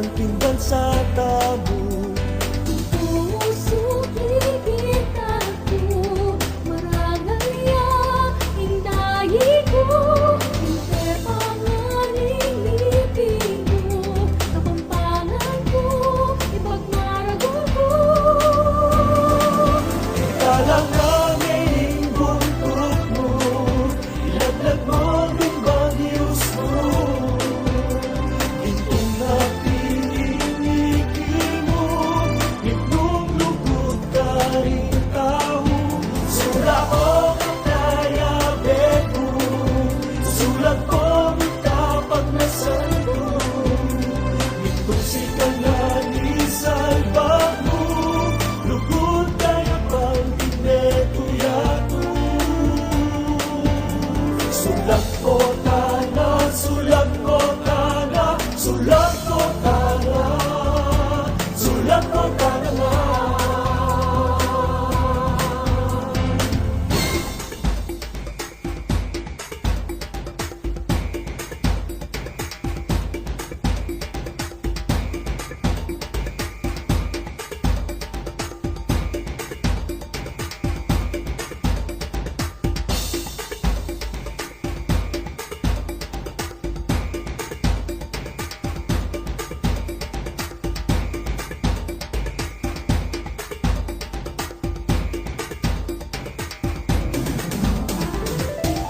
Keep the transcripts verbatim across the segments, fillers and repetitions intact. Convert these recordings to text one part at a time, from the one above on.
Pin bansa tamu. Pusu kikita ku, marangal ya ing dayi ku, ing pepa ngan ing ngipin ku, Kapampangan ku, ipagmaragul ku. Italang na ing buntuk mu, ilaglag mu ing banyus mu. Ing tunati ning iki mu, mitmung lugud karing tau. Sulako ka kaya beku, sulako mi kapagnasan ku. Mitmung sika ngan ing salbang mu, lugud kaya pang di metu yatu. Sulako tana, sulako tana, sulako tana, sulako tana.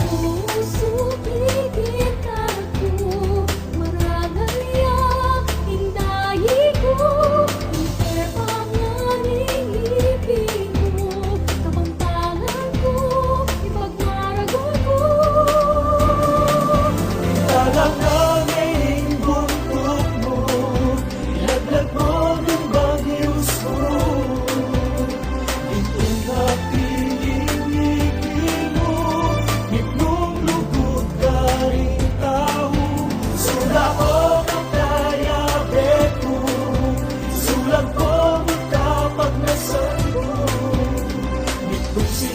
Pusu kikita ku, marangal ya ing dayi ku, ing pepa ngan ing ngipin ku, Kapampangan ku, ipagmaragul ku. Italang na ing buntuk mu, ilaglag mu ing banyus mu. Ing tunati ning iki mu, mitmung lugud karing tau. Sulako ka kaya beku, sulako mi kapagnasan ku. Mitmung si